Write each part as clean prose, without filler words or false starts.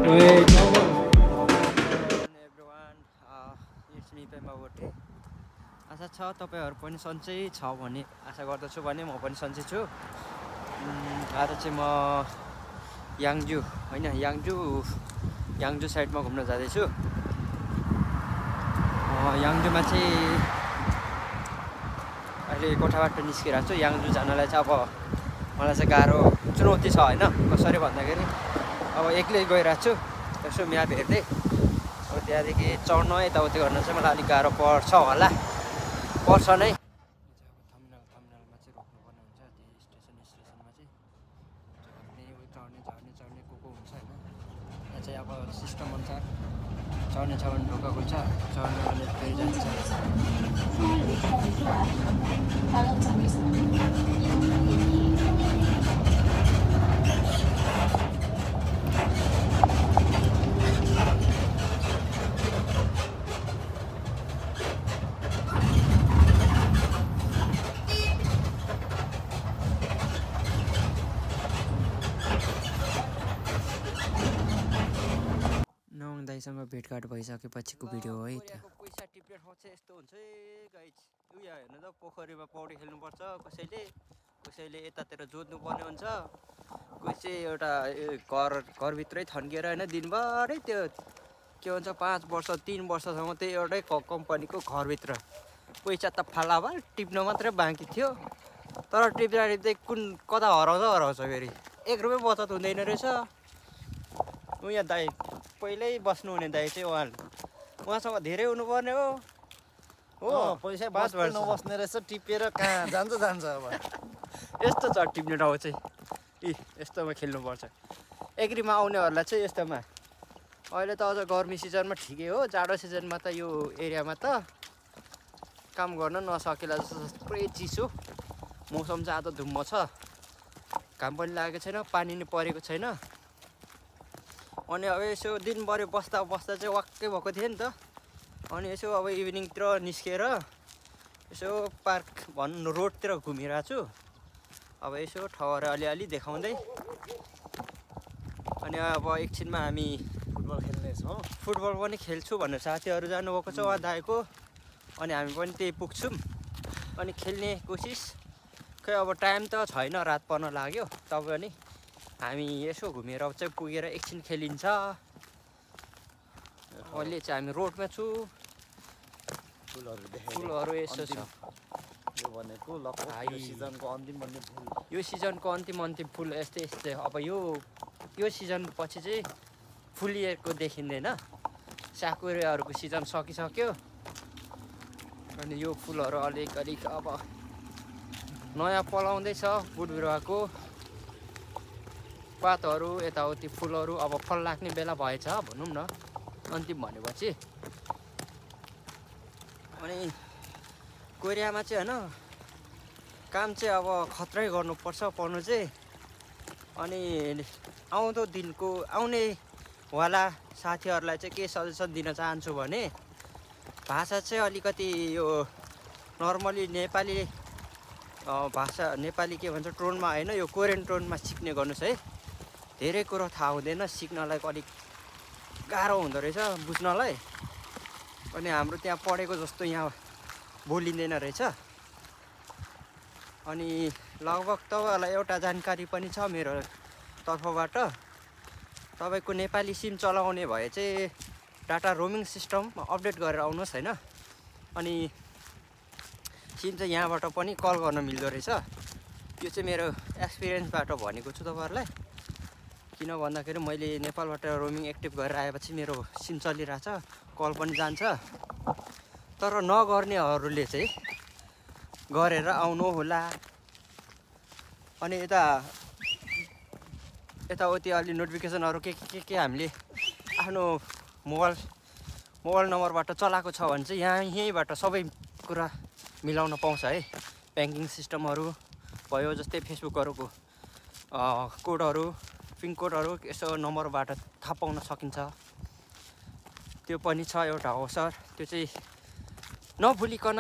Wait, no. Everyone, it's me Pema Bote. आशा छ तपाईहरु पनि सन्चै छ भन्ने आशा गर्दछु भने म पनि सन्चै छु। आज चाहिँ म याङजु हैन याङजु साइडमा घुम्न जाँदै छु। याङजुमा चाहिँ अहिले कोठाबाट निस्किरहेको छु। याङजु जानलाई चाहिँ अब मलाई चाहिँ गाह्रो चुनौती छ हैन। कसरी भन्दाखेरि अब एक्लै गइरहेको छु। यसो म्याप हेर्दै अब त्यहाँदेखि चढ्न यताउति गर्न चाहिँ मलाई अलिक गाह्रो पर्छ होला। पर्छ नै। थम्बनेलमा चाहिँ रोक्नुपर्ने हुन्छ त्यो स्टेसनमा चाहिँ चढ्ने को हुन्छ हैन। यहाँ चाहिँ अब सिस्टम अनुसार चढ्ने छ भने ढोकाको छ चढ्ने भने फेरि जान्छ। दाइसँग भेटघाट भइसकेपछिको भिडियो हो है त। पैसा टिप्ने ठाउँ चाहिँ यस्तो हुन्छ है गाइज। उयो हेर्नु त पोखरीमा पौडी खेल्नुपर्छ कसैले यतातिर जोत्नु पर्ने हुन्छ। कोही चाहिँ एउटा घरभित्रै थन्किएर हैन दिनभरै त्यो के भन्छ 5 वर्ष 3 वर्षसम्म त्यही एउटै कम्पनीको घरभित्र पैसा त फालाफाल टिप्न मात्रै बाँकी थियो। तर टिप्दै कता हराउँछ फेरि 1 रुपैयाँ बचत हुँदैन रहेछ। उहाँ दाइ पहिल्यै बस्नुहुने दाइ चाहिँ उहाँसँग धेरै हुनुपर्ने हो पैसा 5 वर्ष नबस्ने रहेछ। टिपेर कहाँ जान्छ अब। यस्तो छ टिप्ने ठाउँ चाहिँ यस्तोमा खेल्नुपर्छ। एग्रीमा आउनेहरूलाई चाहिँ यस्तोमा अहिले त अझ गर्मी सिजनमा ठिकै हो। जाडो सिजनमा त यो एरियामा त काम गर्न नसकेला जस्तो पुरै चिसो मौसम चाहिँ आधा धुम्म छ। घाम पनि लागेको छैन पानी नि परेको छैन। अनि अब यसो दिनभरि बस्दा चाहिँ वाक्कै भएको थियो नि त। अनि यसो अब इभिनिङतिर निस्केर यसो पार्क भन्नु रोडतिर घुमिरहेको छु। अब यसो ठाउँहरू अलिअलि देखाउँदै अनि अब एकछिनमा हामी फुटबल खेल्नेछौँ। फुटबल पनि खेल्छु भनेर साथीहरू जानुभएको छ उहाँ दाइको। अनि हामी पनि त्यही पुग्छौँ अनि खेल्ने कोसिस। खै अब टाइम त छैन रात पर्न लाग्यो। तब पनि हामी यसो घुमेर चाहिँ पुगेर एकछिन खेलिन्छ। अहिले चाहिँ हामी रोडमा छु। फुलहरू यसो छ। यो भनेको यो सिजनको अन्तिम भन्ने फुल। यो सिजनको अन्तिम फुल यस्तै अब यो सिजन पछि चाहिँ फुलिएको देखिँदैन। साकुरेहरूको सिजन सकिसक्यो। अनि यो फुलहरू अलिक अब नयाँ पलाउँदैछ। बोट बिरुवाको पातहरू यताउति फुलहरू अब फल लाग्ने बेला भएछ भनौँ न अन्तिम भनेपछि। अनि कोरियामा चाहिँ हैन काम चाहिँ अब खत्रै गर्नुपर्छ पर्नु चाहिँ। अनि आउँदो दिनको आउनेवाला साथीहरूलाई चाहिँ के सजेसन दिन चाहन्छु भने भाषा चाहिँ अलिकति यो नर्मली नेपाली भाषा नेपाली के भन्छ टोनमा हैन यो कोरियन टोनमा सिक्ने गर्नुहोस् है। धेरै कुरो थाहा हुँदैन सिक्नलाई अलिक गाह्रो हुँदो रहेछ बुझ्नलाई। अनि हाम्रो त्यहाँ पढेको जस्तो यहाँ बोलिँदैन रहेछ। अनि लगभग तपाईँहरूलाई एउटा जानकारी पनि छ मेरो तर्फबाट। तपाईँको नेपाली सिम चलाउने भए चाहिँ डाटा रोमिङ सिस्टम अपडेट गरेर आउनुहोस् हैन। अनि सिम चाहिँ यहाँबाट पनि कल गर्न मिल्दो रहेछ। यो चाहिँ मेरो एक्सपिरियन्सबाट भनेको छु तपाईँहरूलाई। किन भन्दाखेरि मैले नेपालबाट रोमिङ एक्टिभ गरेर आएपछि मेरो सिम चलिरहेछ कल पनि जान्छ। तर नगर्नेहरूले चाहिँ गरेर आउनु होला। अनि यताउति अलि नोटिफिकेसनहरू के हामीले आफ्नो मोबाइल नम्बरबाट चलाएको छ भने चाहिँ यहीँबाट सबै कुरा मिलाउन पाउँछ है। ब्याङ्किङ सिस्टमहरू भयो जस्तै फेसबुकहरूको कोडहरू पिन कोडहरू यसो नम्बरबाट थाहा पाउन सकिन्छ। त्यो पनि छ एउटा अवसर। त्यो चाहिँ नभुलिकन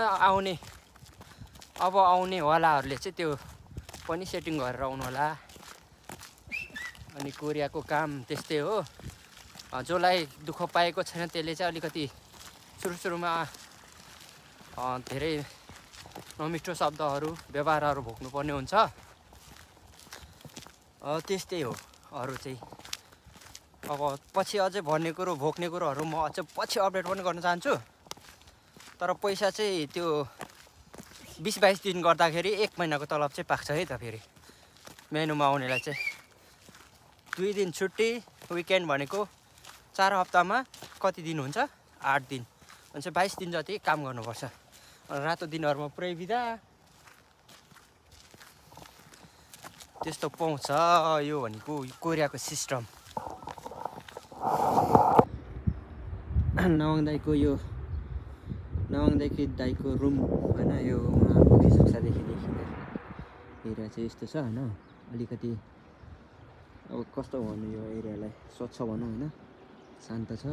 आउनेवालाहरूले चाहिँ त्यो पनि सेटिङ गरेर आउनु होला। अनि कोरियाको काम त्यस्तै हो। जसलाई दुःख पाएको छैन त्यसले चाहिँ अलिकति सुरुमा धेरै नमिठो शब्दहरू व्यवहारहरू भोग्नुपर्ने हुन्छ। त्यस्तै हो। अरू चाहिँ अब पछि अझै भन्ने कुरो भोग्ने कुरोहरू म अझै पछि अपडेट पनि गर्न चाहन्छु। तर पैसा चाहिँ त्यो 20-22 दिन गर्दाखेरि 1 महिनाको तलब चाहिँ पाक्छ है त। फेरि मेनुमा आउनेलाई चाहिँ 2 दिन छुट्टी, विकेन्ड भनेको 4 हप्तामा कति दिन हुन्छ? 8 दिन। भने 22 दिन जति काम गर्नुपर्छ। रातो दिनहरूमा पुरै बिदा। त्यस्तो पाउँछ यो भनेको कोरियाको सिस्टम। नवाङ दाईको रुम होइन, यो पुगिसक्छदेखि देखिने एरिया चाहिँ यस्तो छ होइन। अलिकति अब कस्तो भन्नु यो एरियालाई, स्वच्छ भनौँ होइन, शान्त छ।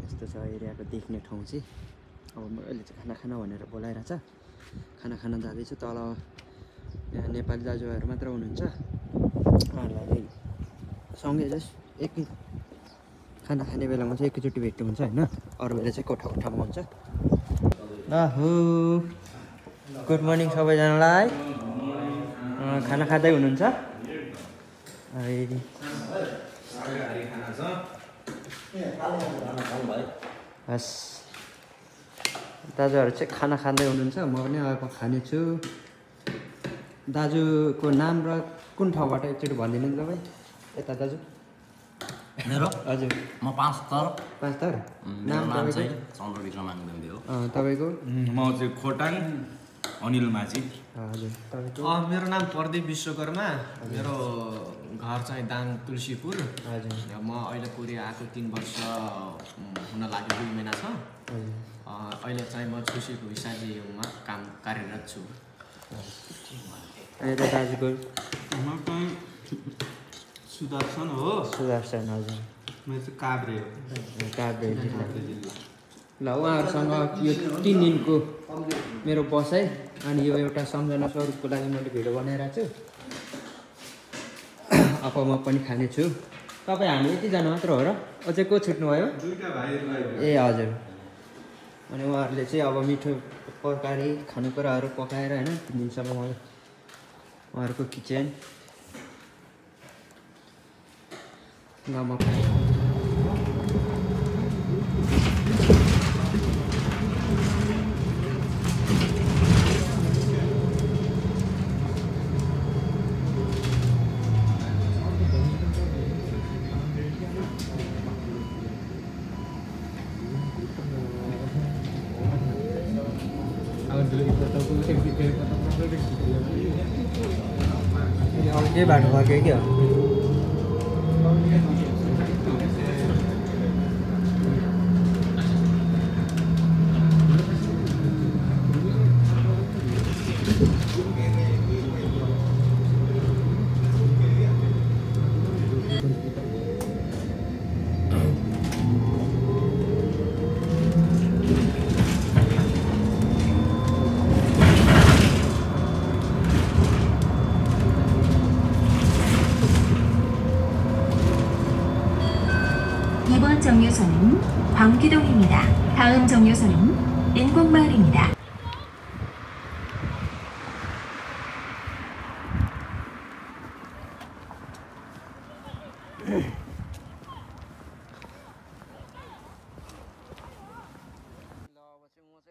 यस्तो छ एरियाको देख्ने ठाउँ चाहिँ। अब अहिले चाहिँ खाना भनेर बोलाइरहेछ। खाना जाँदैछु। तल यहाँ नेपाली दाजुभाइहरू मात्र हुनुहुन्छ। उहाँहरूलाई सँगै चाहिँ खाना खाने बेलामा चाहिँ एकैचोटि भेट्नु हुन्छ होइन। अरू बेला चाहिँ कोठामा हुन्छ। गुड मर्निङ सबैजनालाई। खाना खाँदै हुनुहुन्छ? हस्, दाजुहरू चाहिँ खाना खाँदै हुनुहुन्छ। म पनि अब खानेछु। दाजुको नाम र कुन ठाउँबाट एकचोटि भनिदिनु नि तपाईँ। यता दाजु मेरो हजुर, म 5 थर। नाम चाहिँ चन्द्रविक्रम माग्दै हो। तपाईँको? म चाहिँ खोटाङ अनिल माझी। हजुर, तपाईँको? मेरो नाम प्रदीप विश्वकर्मा। मेरो घर चाहिँ दाङ तुलसीपुर। हजुर। म अहिले कोरिया आएको 3 वर्ष हुन लाग्यो, 2 महिना छ। अहिले चाहिँ म खुसीको हिसाबमा कार्यरत छु। यता दाजुको? म चाहिँ सुदर्शन हो। सुदर्शन, हजुर। मेरो चाहिँ काभ्रे हो। काभ्रे जिल्ला। ल, उहाँहरूसँग यो 3 दिनको मेरो बसाइ अनि यो एउटा सम्झना स्वरूपको लागि मैले भिडियो बनाइरहेको छु। अब म पनि खानेछु। तपाईँ हामी यतिजना मात्र हो र? अझै को छुट्नुभयो? ए हजुर। अनि उहाँहरूले चाहिँ अब मिठो तरकारी खानेकुराहरू पकाएर होइन 3 दिनसम्म उहाँहरूको किचन गाउँमा के बाटो फर्क्यो क्या? 이번 정류소는 광기동입니다. 다음 정류소는 인공마을입니다.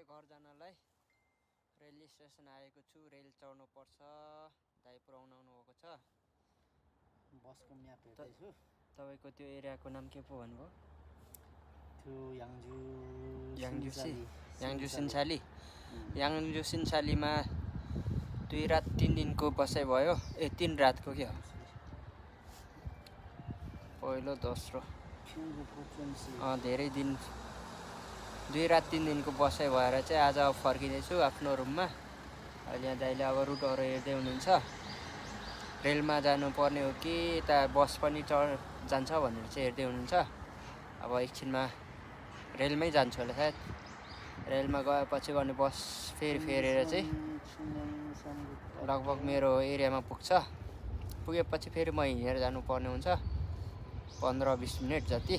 घर जानलाई रेल स्टेसन आएको छु। रेल चढ्नु पर्छ। दाइ पुऱ्याउन आउनुभएको छ। बसको म्याप हेर्दैछु। तपाईँको त्यो एरियाको नाम के पो भन्नुभयो? त्यो याङजु सिन्साली। याङजु सिन्सालीमा 2 रात 3 दिनको बसाइ भयो। 3 रातको क्या हो? पहिलो दोस्रो धेरै दिन 2 रात 3 दिनको बसाइ भएर चाहिँ आज फर्किँदैछु आफ्नो रुममा। अहिले यहाँ दाइले अब रुटहरू हेर्दै हुनुहुन्छ। रेलमा जानुपर्ने हो कि यता बस पनि जान्छ भनेर चाहिँ हेर्दै हुनुहुन्छ। अब एकछिनमा रेलमै जान्छु होला सायद। रेलमा गएपछि भने बस फेरेर चाहिँ लगभग मेरो एरियामा पुग्छ। पुगेपछि फेरि म हिँडेर जानुपर्ने हुन्छ 15-20 मिनट जति।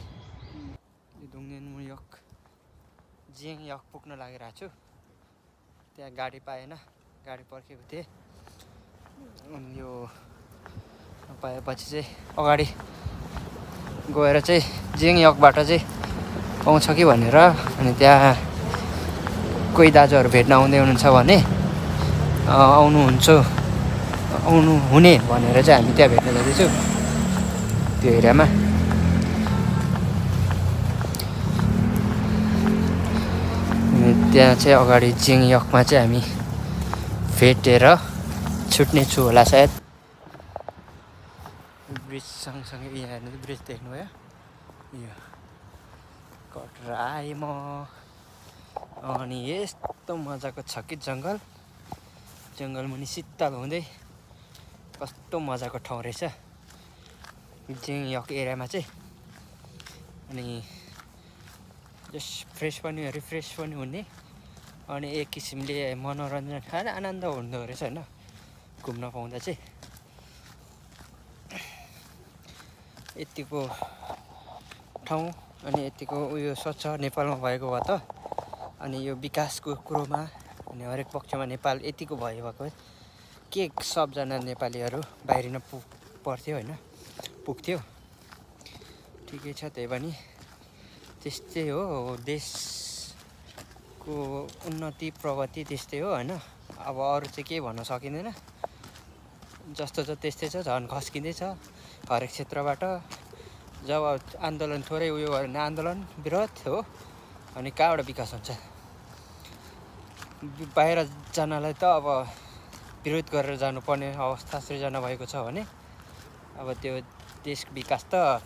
दुङनेनमुयक जिङयक पुग्न लागिरहेको छु। त्यहाँ गाडी पाएन, गाडी पर्खेको थिएँ। अनि यो पाएपछि चाहिँ अगाडि गएर चाहिँ जिङयकबाट चाहिँ पाउँछ कि भनेर, अनि त्यहाँ कोही दाजुहरू भेट्न आउँदै हुनुहुन्छ भने आउनु हुने भनेर चाहिँ हामी त्यहाँ भेट्न जाँदैछौँ त्यो एरियामा। अनि त्यहाँ चाहिँ अगाडि जिङयकमा चाहिँ हामी भेटेर छुट्नेछु होला सायद। ब्रिज सँगसँगै यहाँ हेर्नु ब्रिज देख्नुभयो, यो कटेर आएँ म। अनि यस्तो मजाको छ कि जङ्गल मुनि शीतल हुँदै कस्तो मजाको ठाउँ रहेछ जिङयक एरियामा चाहिँ। अनि जस्ट फ्रेस पनि रिफ्रेस पनि हुने, अनि एक किसिमले मनोरञ्जन आनन्द हुँदो रहेछ होइन घुम्न पाउँदा चाहिँ। यतिको ठाउँ अनि यतिको उयो स्वच्छ नेपालमा भएको भए त, अनि यो विकासको कुरोमा अनि हरेक पक्षमा नेपाल यतिको भएको के सबजना नेपालीहरू बाहिरिन पर्थ्यो होइन, पुग्थ्यो। ठिकै छ, त्यही पनि त्यस्तै हो देशको उन्नति प्रगति त्यस्तै हो होइन। अब अरू चाहिँ केही भन्न सकिँदैन, जस्तो छ त्यस्तै छ, झन् खस्किँदैछ हरेक क्षेत्रबाट। जब आन्दोलन थोरै उयो भयो भने आन्दोलन विरोध हो, अनि कहाँबाट विकास हुन्छ। बाहिर जानलाई त अब विरोध गरेर जानुपर्ने अवस्था सृजना भएको छ भने अब त्यो देश विकास त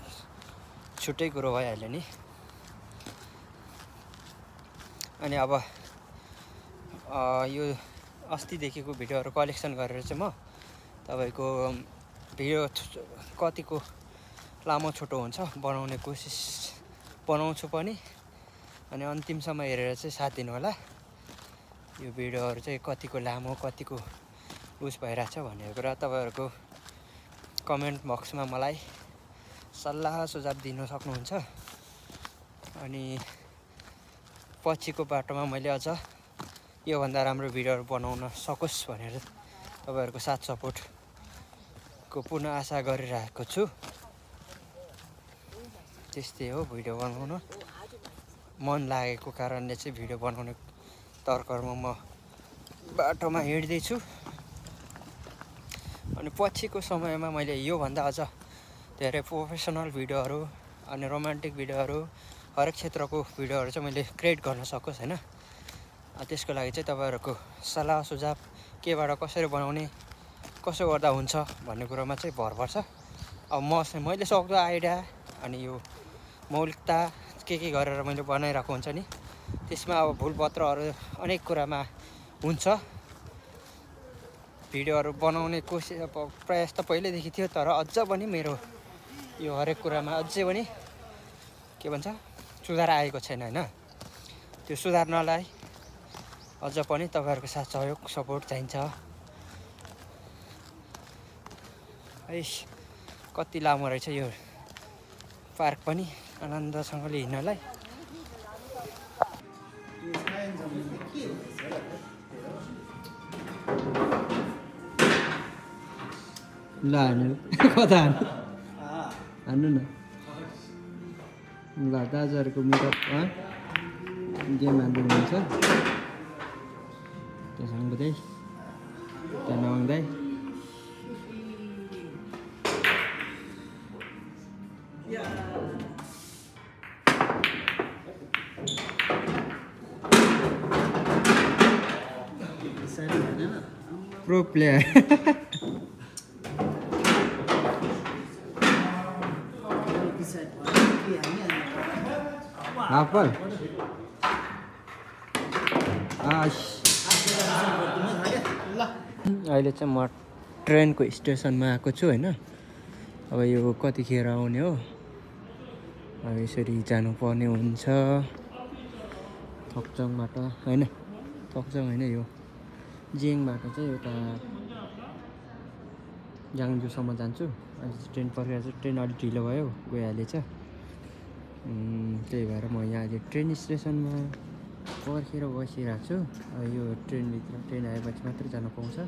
छुट्टै कुरो भइहाल्यो नि। अनि अब यो अस्तिदेखिको भिडियोहरू कलेक्सन गरेर चाहिँ म तपाईँको भिडियो कतिको लामो छोटो हुन्छ बनाउने कोसिस बनाउँछु पनि। अनि अन्तिमसम्म हेरेर चाहिँ साथ दिनु होला। यो भिडियोहरू चाहिँ कतिको लामो कतिको उस भइरहेछ भन्ने कुरा तपाईँहरूको कमेन्ट बक्समा मलाई सल्लाह सुझाव दिन सक्नुहुन्छ। अनि पछिको बाटोमा मैले अझ योभन्दा राम्रो भिडियोहरू बनाउन सकोस् भनेर तपाईँहरूको साथ सपोर्टको पुनः आशा गरिरहेको छु। त्यस्तै हो, भिडियो बनाउन मन लागेको कारणले चाहिँ भिडियो बनाउने तर्करमा म बाटोमा हिँड्दैछु। अनि पछिको समयमा मैले योभन्दा अझ धेरै प्रोफेसनल भिडियोहरू अनि रोमान्टिक भिडियोहरू हरेक क्षेत्रको भिडियोहरू चाहिँ मैले क्रिएट गर्न सकोस् होइन। त्यसको लागि चाहिँ तपाईँहरूको सल्लाह सुझाव केबाट कसरी बनाउने कसो गर्दा हुन्छ भन्ने कुरोमा चाहिँ भर पर्छ। अब मैले सक्दो आइडिया अनि यो मौलिकता के गरेर मैले बनाइरहेको हुन्छ नि, त्यसमा अब भुलपत्रहरू अनेक कुरामा हुन्छ। भिडियोहरू बनाउने कोसिस प्रयास त पहिल्यैदेखि थियो, तर अझ पनि मेरो यो हरेक कुरामा अझै पनि के भन्छ सुधार आएको छैन होइन। त्यो सुधार्नलाई अझ पनि तपाईँहरूको साथ सहयोग सपोर्ट चाहिन्छ। कति लामो रहेछ यो पार्क पनि आनन्दसँगले हिँड्नलाई। ल हान्नु कता हान्नु न। ल दाजुहरूको मिटअपमा गेम हान्दै हुनुहुन्छ, त्यहाँ हुँदै त्यहाँ नआउँदै प्रो प्लेयर हाफल अहिले चाहिँ म ट्रेनको स्टेसनमा आएको छु होइन। अब यो कतिखेर आउने हो, अब यसरी जानुपर्ने हुन्छ थोक्चङबाट होइन, थोक्चङ होइन यो जिङबाट चाहिँ यता जाङजुसम्म जान्छु। अहिले ट्रेन पर्खेर चाहिँ ट्रेन अलिक ढिलो भयो, गइहालेछ। त्यही भएर म यहाँ अहिले ट्रेन स्टेसनमा पर्खेर बसिरहेको छु। यो ट्रेनभित्र ट्रेन आएपछि मात्रै जान पाउँछ।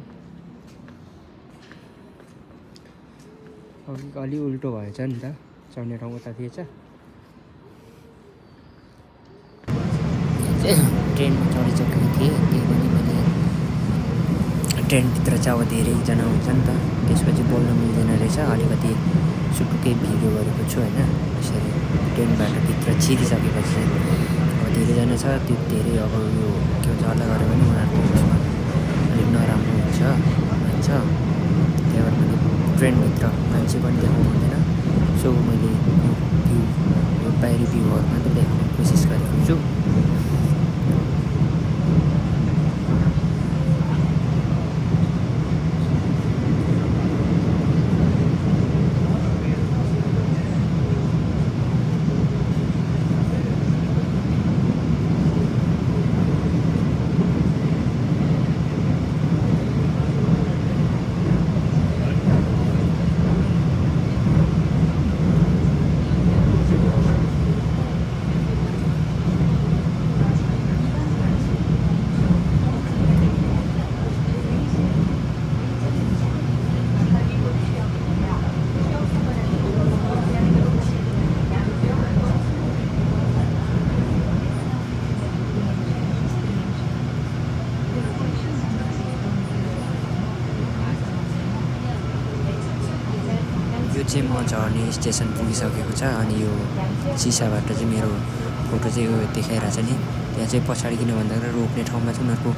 अलि उल्टो भएछ नि त, चढ्ने ठाउँ उता थिएछ। ट्रेनमा चढिसकेको थिएँ, त्यही पनि मैले ट्रेनभित्र चाहिँ अब धेरैजना हुन्छ नि त, त्यसपछि बोल्न मिल्दैन रहेछ। अलिकति सुटुकै भिडियो गरेको छु होइन। यसरी ट्रेनबाट भित्र छिरिसकेपछि अब धेरैजना छ, त्यो धेरै अब यो के भन्छ हल्ला गऱ्यो भने उनीहरूको उसमा अलिक नराम्रो हुन्छ भन्छ। त्यही भएर मैले ट्रेनभित्र मान्छे पनि देखाउनु हुँदैन, सो मैले यो बाहिरी भ्यूहरू मात्रै देखाउने कोसिस गरेको छु। चाहिँ म झर्ने स्टेसन पुगिसकेको छ। अनि यो सिसाबाट चाहिँ मेरो फोटो चाहिँ यो देखाइरहेछ नि, त्यहाँ चाहिँ पछाडि किन भन्दाखेरि रोक्ने ठाउँमा चाहिँ उनीहरूको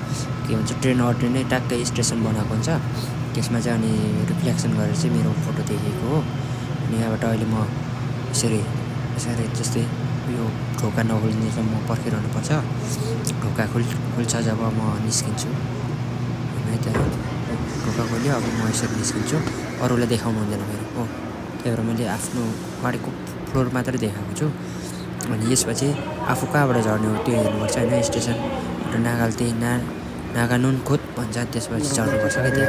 के भन्छ ट्रेन अड्ने ट्याक्कै स्टेसन बनाएको हुन्छ, त्यसमा चाहिँ अनि रिफ्लेक्सन गरेर चाहिँ मेरो फोटो देखेको हो। अनि यहाँबाट अहिले म यसरी जस्तै यो ढोका नखोलिनेसम्म म पर्खिरहनुपर्छ। ढोका खुल्छ जब म निस्किन्छु है, त्यहाँ ढोका खोल्यो अब म यसरी निस्किन्छु, अरूलाई देखाउनु हुँदैन मेरो हो। त्यही भएर मैले आफ्नो माथिको फ्लोर मात्रै देखाएको छु। अनि यसपछि आफू कहाँबाट झर्ने हो त्यो हेर्नुपर्छ होइन। स्टेसन नागाल्ती नागा नुनखोत भन्छ, त्यसपछि झर्नुपर्छ क्या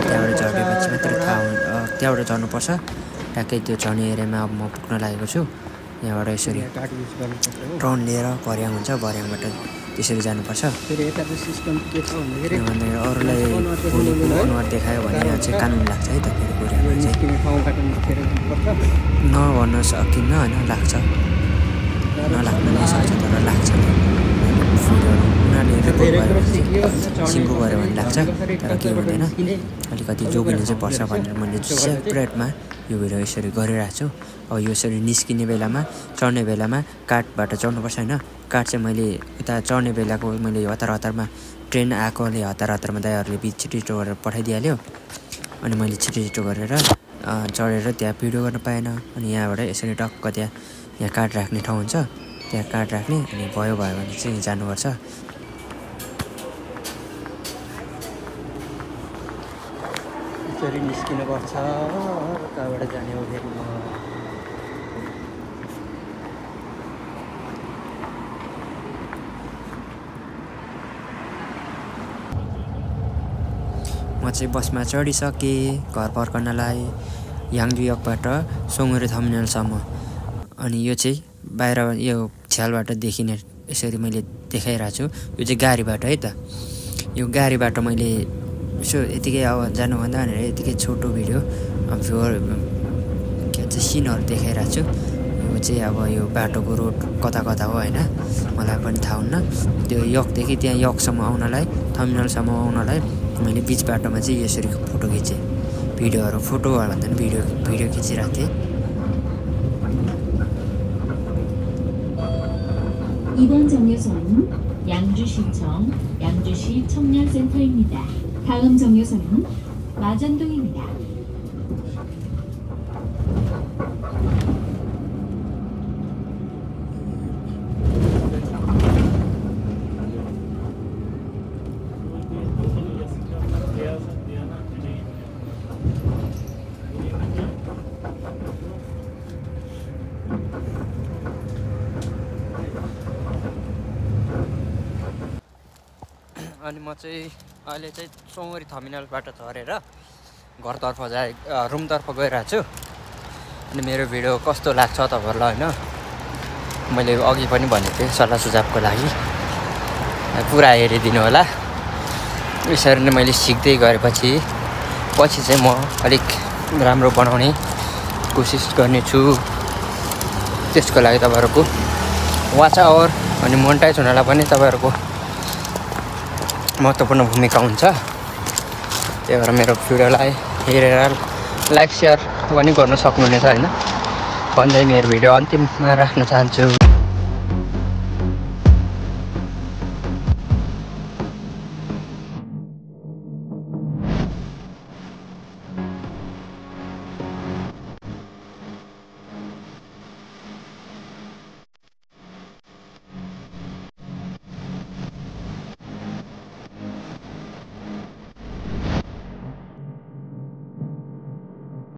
त्यहाँबाट झरेपछि मात्रै थाहा त्यहाँबाट झर्नुपर्छ। ट्याक्कै त्यो झर्ने एरियामा अब म पुग्न लागेको छु। यहाँबाट यसरी टर्न लिएर भर्याङ हुन्छ, भर्याङबाट त्यसरी जानुपर्छ। भन्दाखेरि अरूलाई बोलेको अनुहार देखायो भने यहाँ चाहिँ कानुन लाग्छ है त। फेरि कोरियामा चाहिँ नभन्न सकिन्न होइन, लाग्छ नलाग्न नै सक्छ तर लाग्छ। उनीहरूले रिपोर्ट गऱ्यो भने चाहिँ सिङ्गो गऱ्यो भने लाग्छ, तर केही हुँदैन। अलिकति जोगिनु चाहिँ पर्छ भनेर मैले सेपरेटमा यो भिडियो यसरी गरिरहेको छु। अब यो यसरी निस्किने बेलामा चढ्ने बेलामा काठबाट चढ्नुपर्छ होइन। काठ चाहिँ मैले उता चढ्ने बेलाको मैले हतारमा ट्रेन आएकोले हतारमा दाइहरूले छिटो गरेर पठाइदिइहाल्यो। अनि मैले छिटो गरेर चढेर त्यहाँ भिडियो गर्न पाएन। अनि यहाँबाट यसरी टक्क यहाँ काठ राख्ने ठाउँ हुन्छ, त्यहाँ काठ राख्ने अनि भयो भने चाहिँ जानुपर्छ। यसरी निस्किनुपर्छ, कहाँबाट जाने हो फेरि म चाहिँ बसमा चढिसकेँ घर फर्कनलाई याङजुयोकबाट सोङ्गुरे थर्मिनलसम्म। अनि यो चाहिँ बाहिर यो छ्यालबाट देखिने यसरी मैले देखाइरहेको छु। यो चाहिँ गाडीबाट है त। यो गाडीबाट मैले यसो यतिकै अब जानुभन्दा भनेर यतिकै छोटो भिडियो के भन्छ सिनहरू देखाइरहेको छु। यो चाहिँ अब यो बाटोको रोड कता हो होइन, मलाई पनि थाहा हुन्न। त्यो यकदेखि त्यहाँ यकसम्म आउनलाई थर्मिनलसम्म आउनलाई मैले बिच बाटोमा चाहिँ यसरी फोटो खिचेँ। फोटो भन्दा पनि भिडियो खिचिरहेको थिएँ। 이번 정류소는 양주시청 양주시 청년센터입니다. 다음 정류소는 마전동입니다. अनि म चाहिँ अहिले चाहिँ सोङ्गुरे थर्मिनलबाट झरेर घरतर्फ रुमतर्फ गइरहेको छु। अनि मेरो भिडियो कस्तो लाग्छ तपाईँहरूलाई होइन मैले अघि पनि भनेको थिएँ सल्लाह सुझावको लागि पुरा हेरिदिनु होला। यसरी नै मैले सिक्दै गरेपछि पछि चाहिँ म अलिक राम्रो बनाउने कोसिस गर्नेछु। त्यसको लागि तपाईँहरूको वाच आवर अनि मोनेटाइज हुनलाई पनि तपाईँहरूको महत्त्वपूर्ण भूमिका हुन्छ। त्यही भएर मेरो भिडियोलाई हेरेर लाइक सेयर पनि गर्न सक्नुहुनेछ होइन। भन्दै मेरो भिडियो अन्तिममा राख्न चाहन्छु।